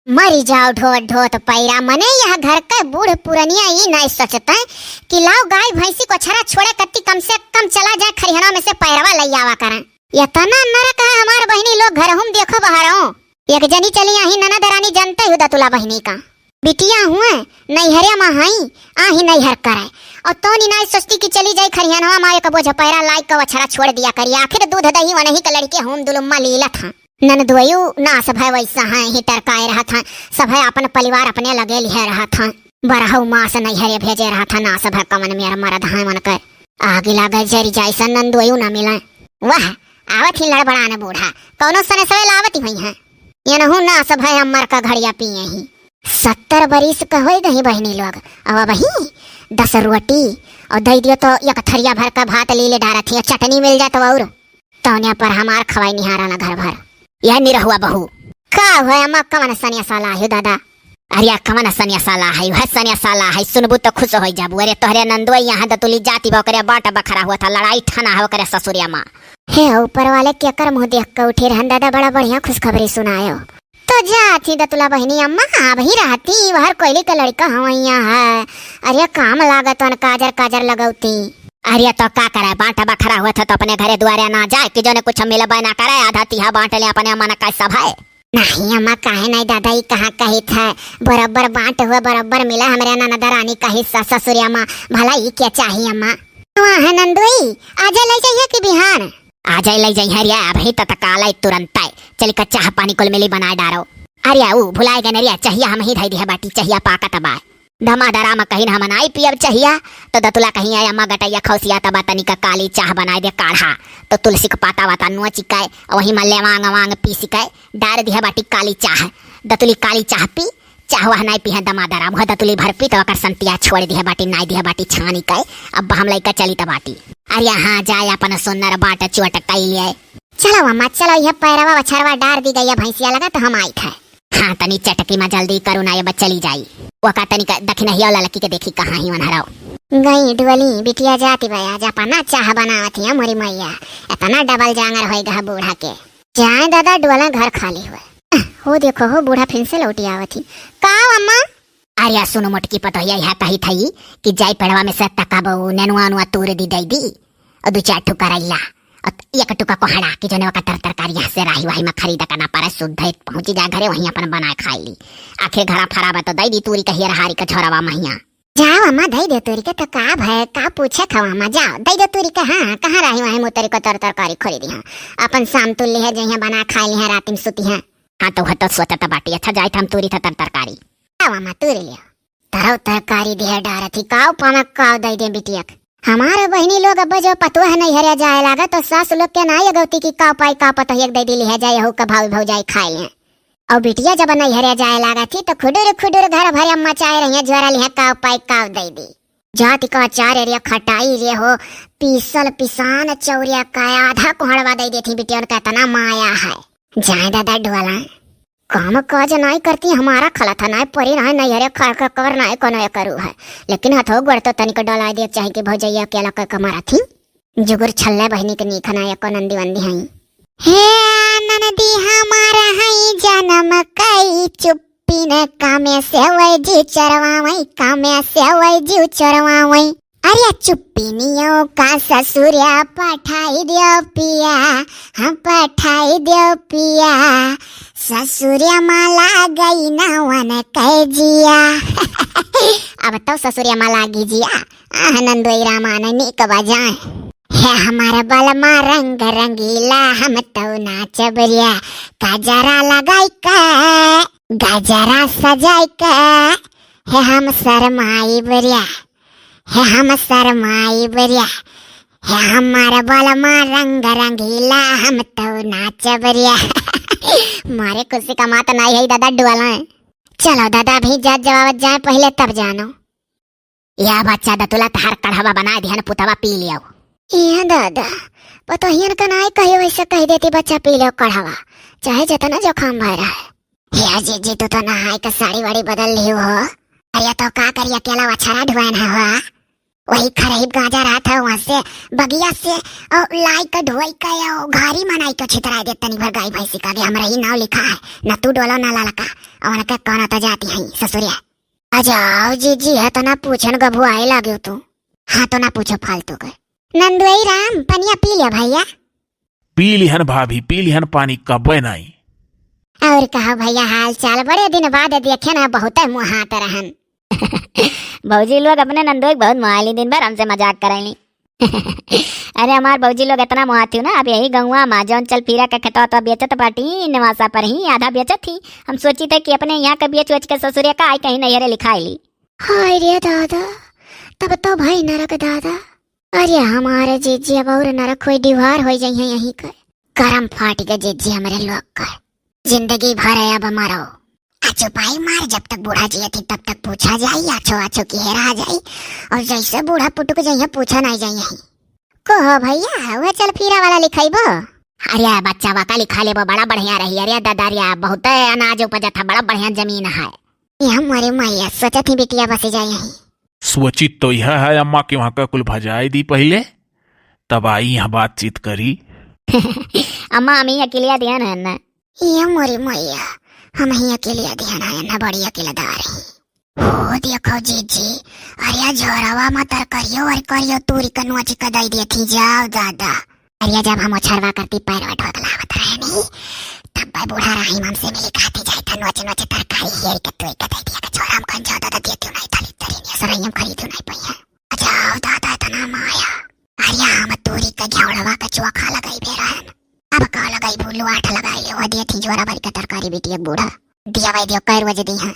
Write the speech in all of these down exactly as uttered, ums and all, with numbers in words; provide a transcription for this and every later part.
मरी जाओ ढोत ढोत पैरा, मने यह घर के बूढ़ पुरनिया ई नाहीं सोचते कि लाओ गाय भैंसी को छरा छोड़े कत्ती कम से कम चला जाए खरिहना में से पैरवा लई आवा करें। इतना नरक है हमार बहिनी लोग, घर हम देखो बहरो। एक जनी चली आही ननद रानी, जनते हो दतुला बहिनी का। बिटिया हुए नैहरे मा हई, आही नैहर करे। और तोनी नाहीं सोचती कि चली जाई खरिहनवा मा एक बोझ पैरा लाई के वछरा छोड़ दिया करी। आखिर दूध दही वनही के लड़के हम दुलुम्मा लीलत हैं। ननदोयू नास भय वैसा हैं, ही टरकाए रहत हैं। सब है अपन परिवार अपने लगे लिहे रहत हैं। बरहु मास नैहरे भेजे रहत हैं, नास भय कवन मेर मरद हैं उनके। आगी लागे जरी जाइसन ननदोयू ना मिले। वाह, आवत ही लड़बड़ान बूढ़ा, कौनो सने सवेल आवत ही हुई हैं। ये नहु नास भय अमर का घड़िया पिए ही। सत्तर बरिस का होई गई बहिनी लोग, अब वही दस रोटी और दई दियो तो एक थरिया भर का भात लीले डारत ही, चटनी मिल जात और तौनिया पर हमार खवाई निहारा ना घर भर। यह निरहुआ बहू। का हुआ अम्मा, कवन सनिया साला आयो दादा? अरे कवन सनिया साला है, वह सनिया साला है, सुनबू तो खुश हो जाबू। अरे तोहरे नंदोई यहाँ दतुली जाति बा, ओकरे बाट बखरा हुआ था, लड़ाई ठाना है ओकरे ससुरिया माँ। हे ऊपर वाले, केकर मुँह देख के उठे रहन दादा, बड़ा बढ़िया खुशखबरी सुनायो। तो जात ही दतुला बहिनी अम्मा, अब ही रहती, वहर कोयली का लड़का हवैया है। अरे काम लागत वन काजर काजर लगौती। अरे तो का करे, बांट बखरा हुआ था तो अपने घरे दुआरे ना जाए कि जोने कुछ मिलबे ना करे, आधा तीहा बांट ले अपने अम्मा न का सब है। नहीं अम्मा, काहे नहीं दादा, ई कहाँ कही था, बराबर बांट हुआ बराबर मिला हमरे ननद रानी कही स-, ससुरिया माँ, भला ई क्या चाहिए अम्मा? वाह नंदोई, आजे ले जाइए कि बिहान? आजे ले जाइए रे, अबही तत्काल है, तुरंत है। चल के चाह पानी कुल मिली बनाए डारो। अरे ऊ भुलाए गए रे, चाहिया हम ही धई दिहे बाटी, चाहिया पाकत बा। दमादरा में कहीं हम नाई पियब चाहिया, तो दतुला कहीं आया अम्मा गटैया खौसिया तबा तनिक काली चाह बनाए दे काढ़ा, तो तुलसी के पाता वाता नोच के, वही में लेवांग वांग पीस के डार दिहे बाटी काली चाह। दतुली काली चाह पी, चाह वह नाई पिहे दमादरा, मुह दतुली भर पी तो ओकर संतिया छोड़ दिहे बाटी, नाई दिहे बाटी छानी के। अब हम लइका चली त बाटी। अरे हाँ, जाए अपन सोनर बाट चोट कई लिए। चलो अम्मा, चलो, यह पैरवा वछरवा डार दी गई है भैंसिया लगा तो हम आई थे। हाँ, तनी चटकी में जल्दी करू ना, ये बस चली जाई। ओका तनी का दखिनहिया ललकी के देखी कहाँ ही वनहराओ। गई डुअली, बिटिया जाती बा, आज अपना चाह बनावत हिया मोरी मैया। इतना डबल जांगर होई गह बूढ़ा के। जाए दादा, डुअला घर खाली हुआ। हो देखो हो, बूढ़ा फिर से लौटी आवत ही। का अम्मा? अरे सुनो मोटकी पतोहिया, यह कही थई कि जाई पेड़वा में से तकाबो नेनुआ अनुआ तूर दी दई दी, और दो चार ठो करैला, और एक टुका कोहड़ा कि जने ओका तर तरकारी यहाँ से राही वाही में खरीद के ना पड़े, सुद्ध पहुँची जा घरे, वहीं अपन बनाए खाई ली। आखिर घरा फराबा तो दई दी तूरी कहिए रहारी के झोरवा महिया। जाओ अम्मा, दई दे तूरी के तो का भय, का पूछे खाओ अम्मा, जाओ दई दे तूरी के। हाँ, कहाँ राही वाही में तोरी को तर तरकारी खरीदी हाँ, अपन शाम तुल लिहे जइहे बना खाई लिहे, रात में सुती हैं। हाँ तो वह तो सोचत बाटी, अच्छा जाए हम तूरी था तर तरकारी। जाओ अम्मा, तूरी लियो। तरौ तरकारी दिहे डारत ही, काव पावे काव दई दे बिटिया के। हमारे बहिनी लोग अब जो पतोह नैहरे जाए लागे तो सास लोग के नाई अगौती की काव पाई काव पतोह एक दई दी लिहे जाए, हो का भाव भौजाई खाए लें। और बिटिया जब नैहरे जाए लागे थी तो खुडुर खुडुर घर भरे मचाए रहिए, ज्वरा लिहे काव पाई काव दई दी। जाति का अचार रे, खटाई रे हो, पीसल पिसान चौरिया का आधा कोहड़वा दई देती बिटिया, उनका इतना माया है। जाए दादा डुअला, काम काज नाई करती, हमारा खला था नाई परी नाई, नाई हरे खा के कवर नाई कोनो ये करू है, लेकिन हथो गोड़ तो तनिक डोलाए दे चाहे कि भौजैया अकेला कर कमरा थी। जुगुर छल्ले बहिनी के नीक ना एको नंदी वंदी हई। हे ननदी हमार हई जनम कई चुप्पी न कामे से वै जी चरवावई, कामे से वै जी चरवावई। अरे चुप्पी नियो का ससुरिया पठाई दियो पिया, हाँ पठाई दियो पिया। ससुरिया माला गई ना वन कह जिया। अब तो ससुरिया माला गी जिया। आह नंदोई रामा ने नीक बजाए। हे हमार बलमा रंग रंगीला, हम तो नाचब रे। गजरा लगाई के, गजरा सजाई के, हे हम शरमाइब रे, हे हम शरमाइब रे, हे हमार बलमा रंग रंगीला, हम तो नाचब रे। मारे खुशी का मात नाई है दादा डुअला। चलो दादा, अभी जात जवावत जाए पहले तब जानो। या बच्चा दतुला तहार कढ़वा बनाए दिहन पुतवा पी लियो। ए दादा, पतोहियन का नाई कहे वैसे कह देती बच्चा पी लियो कढ़वा, चाहे जितना जोखाम भय रहे। हे जीजी, तू तो नहाए के साड़ी वाड़ी बदल लियो हो। अरे तो का करी, अकेला वछरा ढुआन है हो। वही खरहिब गांजा रहत है, वहाँ से बगिया से और लाई के ढोई के और घारी मनाई के छितराय देत तनी भर गाई भैंसी का, आगे हमरा ही नाव लिखा है, ना तू डोलो ना ललका, और उनके कौन तो जाती है ससुरिया। अजाओ जीजी, है तो ना पूछन गभुआए लागे तू। हाँ तो ना पूछो फालतू के। नंदुई राम, पनिया पी लिया भैया। पी लिहन भाभी, पी लिहन पानी, कब्बे नाई। और कहो भैया, हाल चाल? बड़े दिन बाद देखे ना, बहुते मुहात रहन। भौजी लोग अपने नंदोई के बहुत मुहाइली, दिन भर हमसे मजाक करैली। अरे हमार भौजी लोग इतना मुहात थी ना, अब यही गौवा मा जौन चल फिरा के खेतवा तो बेचत बाटी, निवासा पर ही आधा बेचत थी। हम सोची थे कि अपने यहाँ के बेच वेच के ससुरे का आई कहीं नैहरे लिखाई ली। हाय रे दादा, तब तो भाई नरक दादा। अरे हमारे जीजी, अब और नरक होई, डिवार होई जाइए यहीं कर। करम फाट के जीजी हमरे लोग कर। जिंदगी भर है अब मरो। आ चुपाई मार, जब तक बूढ़ा जियत ही तब तक पूछा जाई, आछो आछो की हेरा जाई। और जैसे बूढ़ा पुटुक जइहे पूछा नहीं जाई यहीं। कहो भैया, वह चल फिरा वाला लिखाइबो? अरे बच्चा वाका लिखा लेबो, बड़ा बढ़िया रही। अरे दादा रे, बहुत अनाज उपजत है, बड़ा बढ़िया जमीन है। ये हमारे मैया सोचत ही बिटिया बस जाए यहीं। सोचित तो यह है अम्मा कि वहाँ का कुल भजाए दी पहले, तब आई यहाँ बातचीत करी। अम्मा, हम ही अकेलिया ध्यान है ना। ये मोरी मैया, हम ही अकेलिया ध्यान है ना, बड़ी अकेलादार ही। हो देखो जीजी, अरे झोरवा में तरकारियो वरकारियो तूरी के नोच के दई देती, जाओ दादा। अरे जब हम ओछरवा करती पैर वटवा के लावत रहे नी, तब बे बूढ़ा रहीम हमसे मिली कहती, जाई त नोच नोच तरकारी हेर के तोई के दे दिया के छोरा हम खन जाओ दादा, देती नहीं थाली तेरी नहीं सर हम खरीदू नहीं पइया। जाओ दादा इतना माया। अरे हम तोरी के घेवड़वा के चोखा लगाई बे रहन। अब का लगाई भूलू आठ लगाई ले, वो देती जोरा भरी के तरकारी बिटिया बूढ़ा। दिया भाई दियो कै रोज दी है।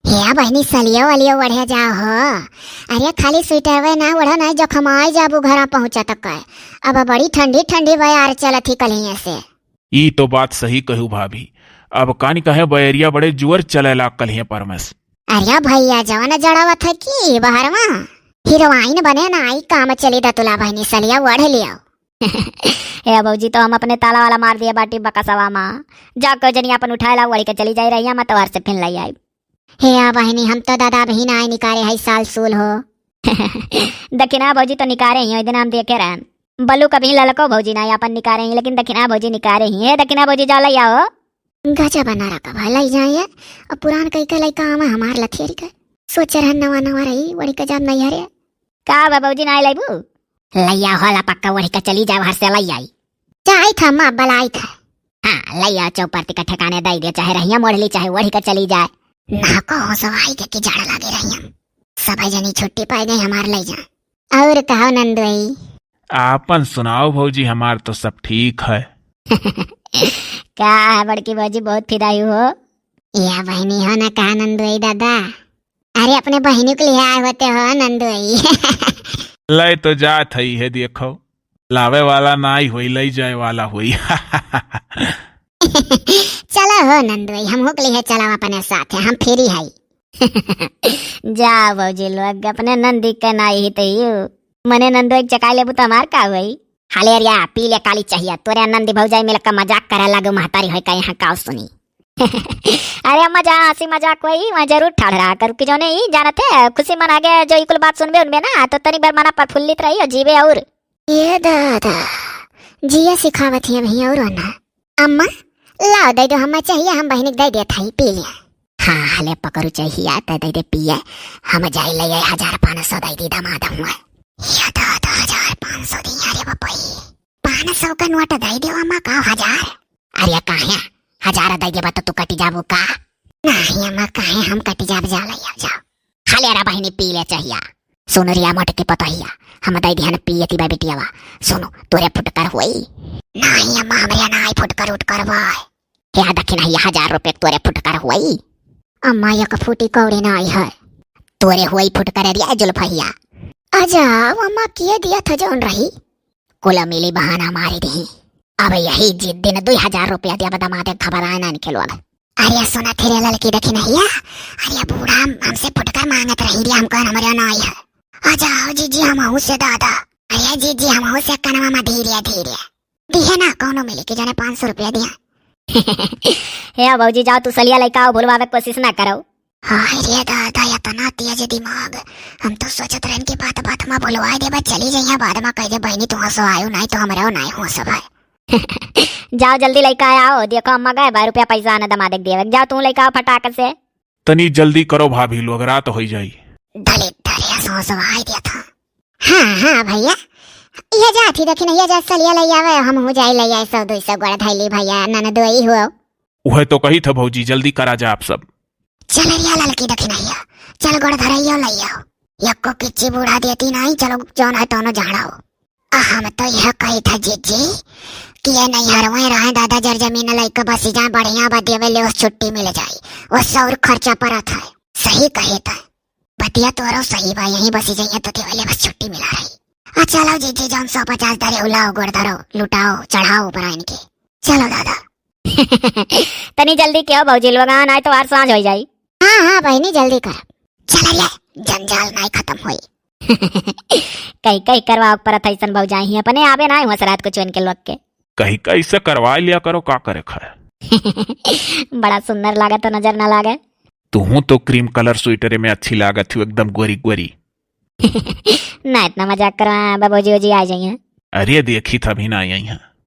हे बहिनी, सलियो वलियो ओढ़े जाओ हो। अरे खाली स्वेटरवे ना ओढ़ो, नहीं जखमाई जाबू घरा पहुँचा तक है। अब बड़ी ठंडी ठंडी बयार चलत ही कलिए से। ई तो बात सही कहू भाभी, अब कानी कहे बयरिया बड़े जुअर चले लाग कलिए परमेस। अरे भैया, जवन जड़ावत है की बहरवा, हीरोइन बने ना आई काम चली दतुला बहिनी, सलिया ओढ़ लियो। हे भौजी, तो हम अपने ताला वाला मार दिए बाटी बकसवा मा, जा कोई जनी अपन उठाए ला, ओढ़ी के चली जाई रहिया, मैं तोहर से फिन लई आई। हे आ बहिनी, हम तो दादा अबही नाई निकारे हई साल सूल हो। दखिना भौजी तो निकारे ही, ओइ दिन हम देखे रहन। बलू कभी ललको भौजी नाई अपन निकारे ही, लेकिन दखिना भौजी निकारे ही। हे दखिना भौजी, जाओ लई आओ। गजब ना रखा भाई, लई जाए। अब पुरान कई के लइका आवे हमार लथेरी के। सोचे रहन नवा नवा रही, ओढ़ी के जाब नैहरे। का बा भौजी, नाई लइबू? लई आओ होला पक्का, ओढ़ी के चली जाब, हर से लई आई। जाई था माँ, बलाई था। हाँ, लइया चौपरती का ठिकाने दई दे, चाहे रहिया मोड़ ली, चाहे ओढ़ी के चली जाए। ना कहो सवाई के कि जाड़ लागे रहिया। सब जनी छुट्टी पाए गए हमार लई जा। और कहो नंदोई। आपन सुनाओ भौजी, हमार तो सब ठीक है। का है बड़की भौजी, बहुत फिदाई हो? या बहिनी हो ना कहा नंदोई दादा। अरे अपने बहिनी के लिए आए होते हो नंदोई। लय तो जात है, है देखो। लावे वाला नाई होई, लई जाए वाला होई। चलो हो नंदोई, हम हुक लिहे चलो अपने साथ है, हम फ्री हई। जा भौजी लोग, अपने नंदी के नाई ही तो यू। मने नंदोई के चकाई लेबू तो हमार का होई? हाले अरिया, पी ले काली चाहिए, तोरे नंदी भौजाई मिलकर मजाक करे लगे, महतारी होई का यहाँ काव सुनी। अरे अम्मा, जहाँ हँसी मजाक होई, वहाँ जरूर ठाढ़ रहा करू कि जौने ई जानत है, खुशी मन आगे जो ई कुल बात सुनबे उनबे ना, तो तनी भर मना प्रफुल्लित रही और जीवे और। ये दादा, जिया सिखावत ही अभी और ना। अम्मा, लाओ दे दो, हमें चाहिए, हम बहिनी के दे देत हई, पी लिया। हाँ, हले पकड़ू चाहिए, ते दे दे पिए, हम जाई ले ये हजार पाँच सौ दे दी दमाद हुआ। ये दादा, हजार पाँच सौ दी, अरे बाप रे। पाँच सौ का नोट दे दे अम्मा, का हजार? अरे काहे? हजार दे देबा तो तू कटी जाबू का? नहीं अम्मा, काहे हम कटी जाब, जा ले आ जाओ। हाले रा बहिनी पी ले चाहिया। सुन रिया मोट के पतोहिया, हम दे दिहन पिए ती बा बिटियावा। सुनो, तोरे फुटकर होई। नहीं अम्मा, हमरे ना आई फुटकर उटकर बाय। हे दखिनहिया, हजार रुपये तोरे फुटकर होई। अम्मा एक फूटी कौड़ी ना आई है। तोरे होई फुटकर रिया जुल्फहिया। अजा अम्मा किए दिया था जौन रही। कुल मिली बहाना मारी दी। अब यही जिद दिन दुई हजार रुपया दिया बदमादे घबराए ना निकलवा। अरे सुना थे रे ललकी दखिनहिया, अरे बूढ़ा हम-, हमसे फुटकर मांगत रही रे, हमको हमरे ना आई है। आ जाओ जीजी हमहू से दादा। अरे जीजी हमहू से कनवा में धीरे धीरे। दिहे ना कौनो मिले के जाने पाँच सौ रुपया दिया। हे भौजी जाओ तू सलिया लइका आओ भुलवावे के कोशिश ना करो। हाय रे दादा, इतना तेज दिमाग। हम तो सोचत रहन कि बात बात मा भुलवाए देबा, चली जइहा, बाद मा कह दे, "बहिनी, तू हंसो आयो, नाहीं तो हमरे नाहीं हो सब है।" जाओ जल्दी लइका आओ, देखो अम्मा गए बा, रुपया पैसा आने दमादे के देवे। जाओ तू लइका आओ फटाक से। तनी जल्दी करो भाभी लोग, रात होइ जाई। दलिद्दर है, सोसवाई दिया था। हाँ, हाँ भइया, ये जात ही देखी नहीं, ये जा सलिया लइ आवे, हम हो जाई लइ आए, सौ दुई सौ गोड़ धइली भइया, ननदोई हो। उहे तो कही था भौजी, जल्दी करा जा आप सब। चल रिया ललकी देखी नहीं है, चल गोड़ धरइयो लइ आओ, यक्को किच्ची बूढ़ा देती नहीं, चलो जौन है तौनो झाड़ाओ। आ हम तो यह कही था जीजी कि ये नैहरवे रहे दादा, जर जमीन लइके बसी जाए, बढ़िया बा, देवे ले बस छुट्टी मिल जाई, वो सौर खर्चा परत है। सही कहे था, बतिया तोरो सही बा, यहीं बसी जाइए तो देवे ले बस छुट्टी मिला रही। आ चलो जीजी, जौन सौ पचास धरे उलाओ, गोड़ धरो, लुटाओ, चढ़ाओ ऊपर इनके। चलो दादा। तनी जल्दी कियो भौजी लोग, हाँ, नाहीं तो आर सांझ होइ जाई। हाँ, हाँ बहिनी, जल्दी कर। चल रे, जंजाल नाहीं खतम होई। कहीं कहीं करवाओ परत है ऐसन भौजाई ही, अपने आवे नाहीं हुआ रात को चुन के लोग के। कहीं कहीं से करवा लिया करो, का करे खाए। बड़ा सुंदर लागत हो, नजर ना लागे। तुहूँ तो cream colour sweater में अच्छी लागत हो, एकदम गोरी गोरी। ना, इतना मजाक करो, हाँ, बाबूजी उजी आ जाइए। अरे देखी था अभी ना आई हैं।